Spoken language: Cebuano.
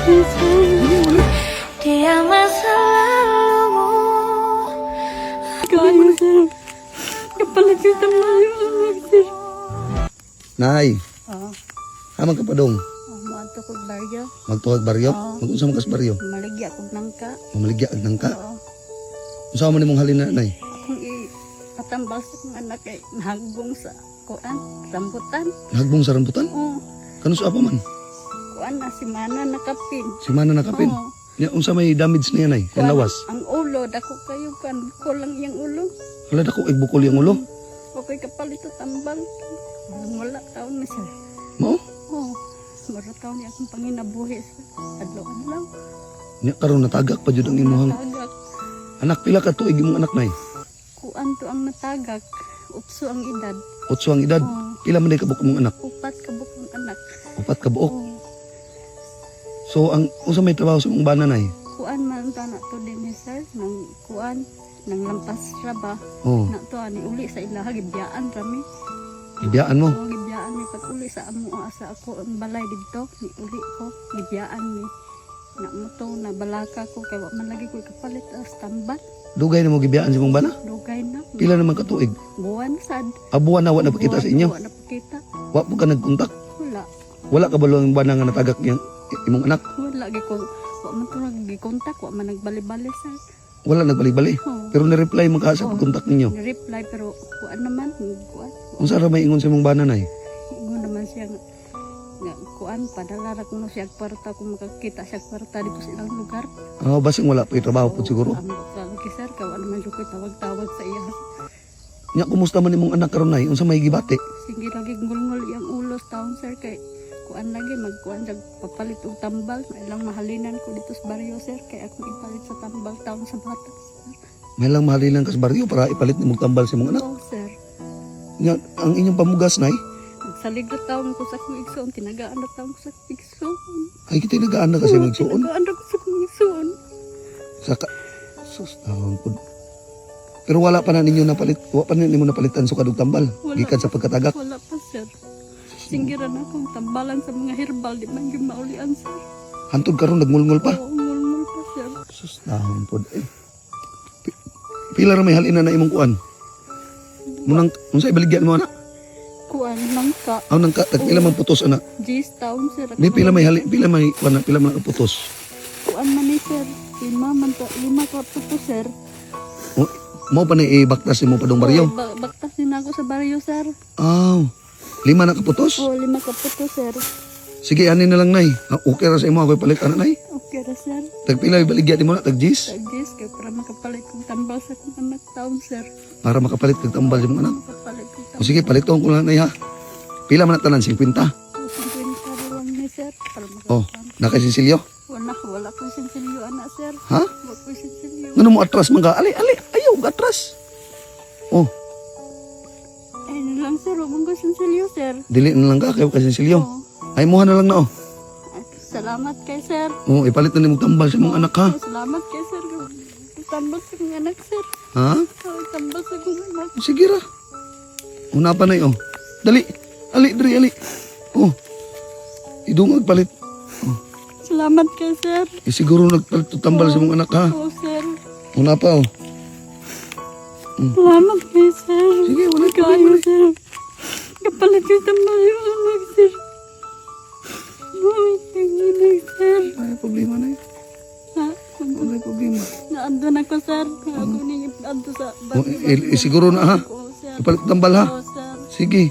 kay sir. Dia masa lalumu. Kayo, sir. Kapalit yung tambal yung anak, sir. Nay, Oo. haman ka pa dong. Moadto kog baryo. Magtuhag baryo? Oo. Mag-unsa man kas baryo? Maligya kog nangka. Mamaligya ag nangka. Oo. Unsa man nimong halin na, nay? Akong ipatambal sa akong anak kay nahagbong sa kuan, rambutan. Nahagbong sa rambutan? Oo. Kanus-a pa man? Kuan na si Mana nakapin. Si Mana nakapin. Oo. Nya unsa may damage niya, nay? Ang Kuan, lawas. Ang ulo, dako kayo kuan, kulang iyang ulo. Wala dako ay bukol yung ulo. Okay kapalit og tambal. Wala taon ni sir. Mao? Oo. Mura taon niya akong panginabuhi sa adlaw-adlaw. Nya karon natagak pa jud ang imuhang Natagak. anak. Pila ka tuig imong anak, nay? Kuan to ang natagak. 8 ang edad. 8 ang edad. Oo. Pila man day kabuok imong anak? 4 ka buok ang anak. 4 ka buok. Oo. So ang unsa may trabaho sa imong bana, nay? Kuan man ta na to din ni sir nang kuan nang lampas ra ba Oh, na to ani uli sa ilaha gibiyaan rami. ibiyaan mo. Oo, gibiyaan mi pag uli sa amo sa ako ang balay didto ni uli ko gibiyaan mi na mo to na balaka ko kay wa man lagi ko kapalit as tambal. Dugay na mo gibiyaan sa imong bana? Dugay na. Pila naman ka tuig? Buwan sad. Abuan na wa na pakita sa inyo. Wa na pakita. Wa po ka nagkontak. Wala. Wala ka balo ang bana nga natagak niyang imong anak. Wala gi ko wa man to naggikontak, wa man nagbali-bali sir. Wala nagbali-bali. Oo. Pero ni-reply man ka sa Oo. pagkontak ninyo. Reply pero kuan naman kuan. Unsa ra may ingon sa imong bana, nay? Ingon naman siya nga, nga kuan padala ra kuno siya kwarta kung makakita siya kwarta dito sa ilang lugar. Ah, basing wala pa trabaho po siguro. Amo ka kay sir kay wa naman jud ko tawag-tawag sa iya. Nya kumusta man imong anak karon, nay? Unsa may gibati? Sige lagi ngulngol iyang ulos taon sir kay kuan lagi magkuan jag papalit og tambal. Ilang mahalinan ko dito sa baryo sir kay akong ipalit sa tambal taon sa bata sir. May lang mahalilan ka sa baryo para ipalit nimong tambal sa imong anak. Oo sir. Nya ang inyong pamugas, nay, Nagsalig ra taon ko sa akong igsoon, tinagaan ra taon ko sa akong igsoon. Ay kita nagaan na kasi Oo, magsuon. tinagaan ra ko sa akong igsoon. Sa ka sus taon pud. Pero wala pa na ninyo napalit, wa pa na ninyo napalitan sukad og tambal. Wala. Gikan sa pagkatagak. Wala pa sir. Singgiran akong tambalan sa mga herbal, di man gyud maulian sir. Hantod karon nagmulngol pa. Oo, ngulngul pa sir. Sus taon pud. Eh. Pila ra may halina na imong kuan? Munang unsa ibaligyan mo ana? Kuan nangka, Aw nang ka tag pila man putos ana. G's town sir. Di pila may hali, pila may kuan na, pila man ang putos. Kuan man ni sir. 5 man ta, 5 ka puto sir. O, mo pa na ibaktas mo pa dong baryo. Oo, baktas din ako sa baryo sir. Aw. 5 na kaputos? Oo, 5 ka puto sir. Sige, ani na lang, nay. Ah, okay ra sa imo ako ipalit ana, nay. Okay ra sir. Tag pila ibaligya mo na tag G's Sa G's kay para makapalit kong tambal sa akong anak taon sir. Para makapalit kag tambal sa imong anak. Makapalit kong O tambal. sige, paliton ko lang, nay, ha. Pila man na tanan 50. 50 ra lang ni sir. Para Oh, makapalit. na kay Cecilio. Wala, wala ko sinsilyo anak sir. Ha? Wala ko sinsilyo. Ngano mo atras man ka? Ali, ali, ayaw ka atras. Oh, Ayun lang sir, huwag ko sinsilyo sir. Dili na lang ka kay kay Cecilio. Oo. Ay muha na lang na oh. Salamat kay sir. Oh, ipalit na nimo tambal sa imong anak ha. Oo, salamat kay sir. Tambal sa akong anak sir. Ha? Oo, tambal sa akong anak. Sige ra. Una pa na oh. Dali. Ali, diri, ali. Oh. Idungag palit. Oh. Salamat kay sir. Eh, siguro nagpalit og tambal sa imong anak ha. Oo sir. Una pa oh. Salamat kay sir. Sige, wala Kayo sir. Kapalit yung tambal yung anak sir. Oo, yung anak sir. Ay, problema na eh. Ha? Wala problema. Naandun ako sir. Ako ni ando sa Oh, eh, eh, siguro na ha. Oo sir. Ipalit og tambal ha. Oo sir. Sige.